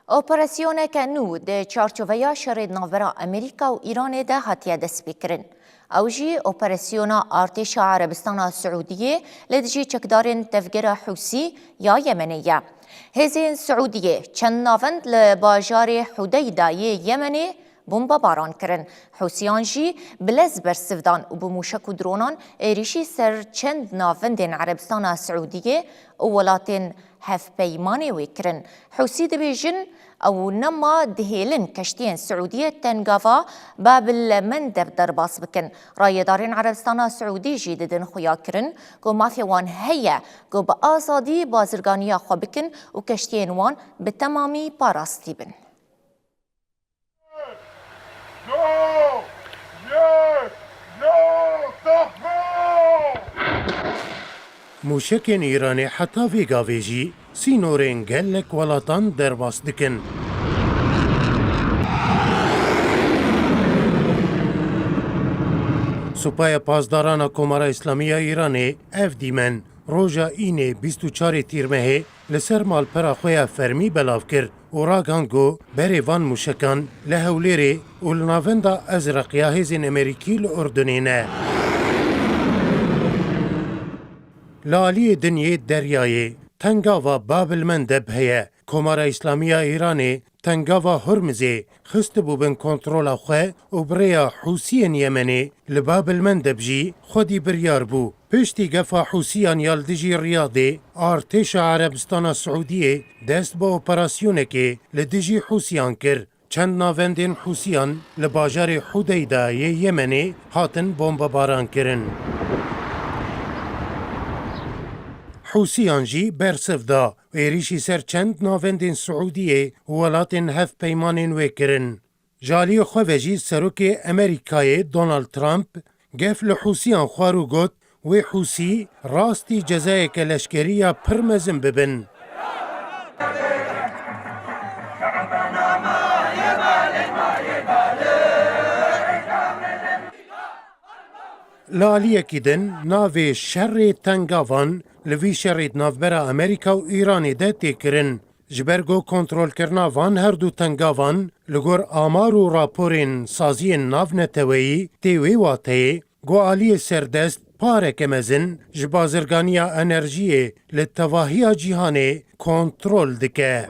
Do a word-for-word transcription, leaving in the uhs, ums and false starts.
Operasyoneke nû di çarçoveya şerê di navbera Amerîka û Îranê de hatiye destpêkirin. Ew jî operasyona artêşa Erebistana Siûdiyê li dijî çekdarên tevgera Hûsî ya Yemenê ye. Hêzên Siûdiyê çend navend li bajarê Hudeyda yê Yemenê bombebaran kirin. Hûsiyan jî bi lez bersiv dan û bi mûşek û dronan êrîşî ser çend navendên Erebistana Siûdiyê û welatên hevpeymanê wê kirin. Hûsî dibêjin, ew nema dihêlin keştiyên Siûdiyê tengava Bab el Mendeb derbas bikin. Rayedarên Erebistana Siûdî jî didin xuyakirin ku mafê wan heye ku bi azadî bazirganiya xwe bikin û keştiyên wan bi temamî parastî bin. Mûşekên Îranê heta vê gavê jî sînorên gelek welatan derbas dikin. Supaya Pasdarana Komara Îslamî ya Îranê ev dîmen roja înê bîst û çarê Tîrmehê li ser malpera xwe ya fermî belav kir û ragihand ku berê van mûşekan li Hewlêrê û li navenda Ezreq ya hêzên Amerîkî li Urdunê ne. Li aliyê din yê deryayê tengava Bab el Mendeb heye. Komara Îslamî ya Îranê tengava Hurmizê xistibû bin kontrola xwe û bi rêya Hûsiyên Yemenê li Bab el Mendeb jî xwedî biryar bû. Piştî gefa Hûsiyan ya li dijî Riyadê, artêşa Erebistana Siûdiyê dest bi operasyonekê li dijî Hûsiyan kir. Çend navendên Hûsiyan li bajarê Hudeyda yê Yemenê hatin bombebaran kirin. Hûsiyan jî bersiv da êrîşî ser çend navendên Siûdiyê û welatên hevpeymanên wê kirin. Ji aliyê xwe ve jî Serokê Amerîkayê Donald Trump gef li Hûsiyan xwar û got, wê Hûsî rastî cezayeke leşkerî ya pir mezin bibin. Li aliyekî din navê şerê tengavan li vî şerê di navbera Amerîka û Îranê de tê kirin. Ji ber ku kontrolkirina van her du tengavan li gor amar û raporên saziyên navneteweyî tê wê wateyê ku aliyê serdest pareke mezin ji bazirganiya enerjiyê li tevahiya cîhanê kontrol dike.